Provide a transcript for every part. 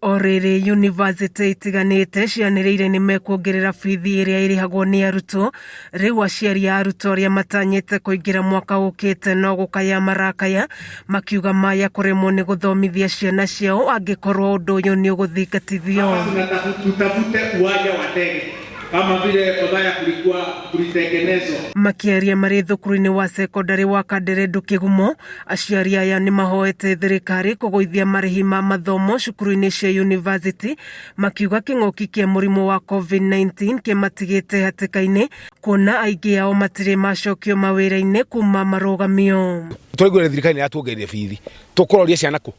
O rĩrĩ, yunivasĩtĩ itiganĩte cianĩrĩire nĩ mekuongerera bithi ĩrĩa ĩrĩhagwo nĩ arutwo. Rĩu aciari a arutwo arĩa matanyĩte kũingĩra mwaka ũkĩte no gũkaya marakaya makiuga maya kũremwo nĩ gũthomithia ciana ciao angĩkorwo ũndũ ũyũ nĩ ũgũthingatithio. Hapa tutafute uwanja wa ndege kama vile Othaya kulikuwa kulitengenezwa. Makĩaria marĩ thukuru-inĩ wa cekondarĩ wa Kanderendu Kĩgumo, aciari aya nĩ mahoete thirikari kũgũithia marĩhi ma mathomo cukuru-inĩ cia yunivasĩtĩ, makiuga kĩng'ũki kĩa mũrimũ wa Covid-19 kĩmatigĩte hatĩka-inĩ kuona aingĩ ao matirĩ macokio mawĩra-inĩ kuma marũgamio. Tũraigua thirikari nĩ yatuongereire bithi, tũkũroria ciana kũ?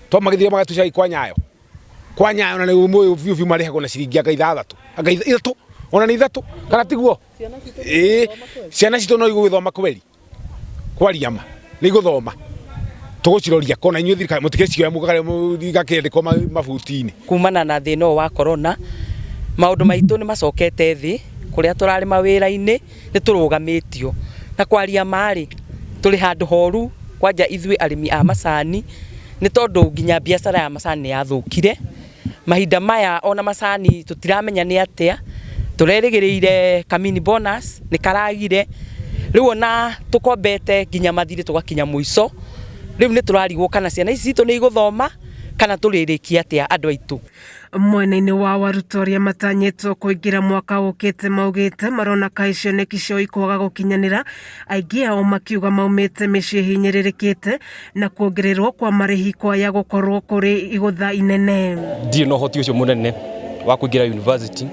Twamagithia magatũcai kwa Nyayo, kwa Nyayo na nĩ mũĩ biũ biũ marĩhagwo na ciringi anga ithathatũ, anga ithatũ, ona nĩ ithatũ, kana tiguo? Ĩĩ, ciana citũ no igũgĩthoma kweri? Kwaria ma nĩ igũthoma tũgũciroria kona inyuĩ thirikari mũtikĩcioya igakĩandĩkwo mabuti-inĩ. Kumana na thĩna ũyũ wa corona, maũndũ maitũ nĩ macokete thĩ, kũrĩa tũrarĩ mawĩra-inĩ nĩ tũrũgamĩtio. Na kwaria ma rĩ, tũrĩ handũ horu kwanja ithuĩ arĩmi a macani, nĩ tondũ nginya biacara ya macani nĩ yathũkire. Mahinda maya ona macani tũtiramenya nĩ atĩa, tũrerĩgĩrĩire ka mini bonus nĩ karagire, rĩu ona tũkombete nginya mathirĩ tũgakinya mũico, rĩu nĩ tũrarigwo kana ciana ici citũ nĩ igũthoma kana tũrĩrĩkia atĩa andũ aitũ. Mwena-inĩ wao arutwo arĩa matanyĩtwo kũingĩra mwaka ũkĩte maugĩte marona kaĩ cioneki ciao ikwaga gũkinyanĩra, aingĩ ao makiuga maumĩte mĩciĩ ĩhinyĩrĩrĩkĩte na kuongererwo kwa marĩhi kwaya gũkorwo kũrĩ igũtha inene. Ndirĩ na ũhoti ũcio mũnene wa kũingĩra university,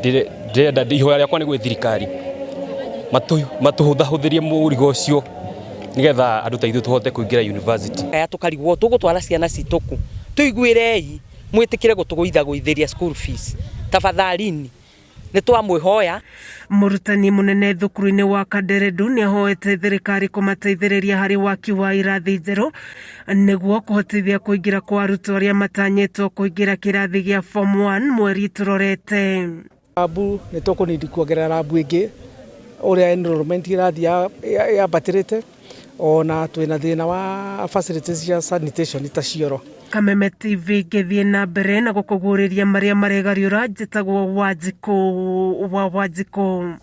ndĩrenda ihoya rĩakwa nĩ gwĩ thirikari matũhũthahũthĩrie mũrigo ũcio nĩgetha andũ ta ithuĩ tũhote kũingĩra university. Aya tũkarigwo tũgũtwara ciana citũ kũ? Tũiguĩrei mwĩtĩkĩre gũtũgũithagũithĩria school fees tafadhalini. Nĩ twamwĩhoya. Mũrutani mũnene thukuru-inĩ wa Kanderendu nĩ ahoete thirikari kũmateithĩrĩria harĩ waki wa irathi njerũ nĩguo kũhotithia kũingĩra kwa arutwo arĩa matanyĩtwo kũingĩra kĩrathi gĩa form 1 mweri tũrorete. Rabu nĩ tũkũnindi kuongerera rabu ĩngĩ ũrĩa enrollment ĩrathiĩ yambatĩrĩte ona twĩna thĩna wa facilities cia sanitation ta cioro. Kameme TV ngĩthiĩ na mbere na gũkũguũrĩria marĩa maregariũra, njĩtagwo Wanjikũ wa Wanjikũ.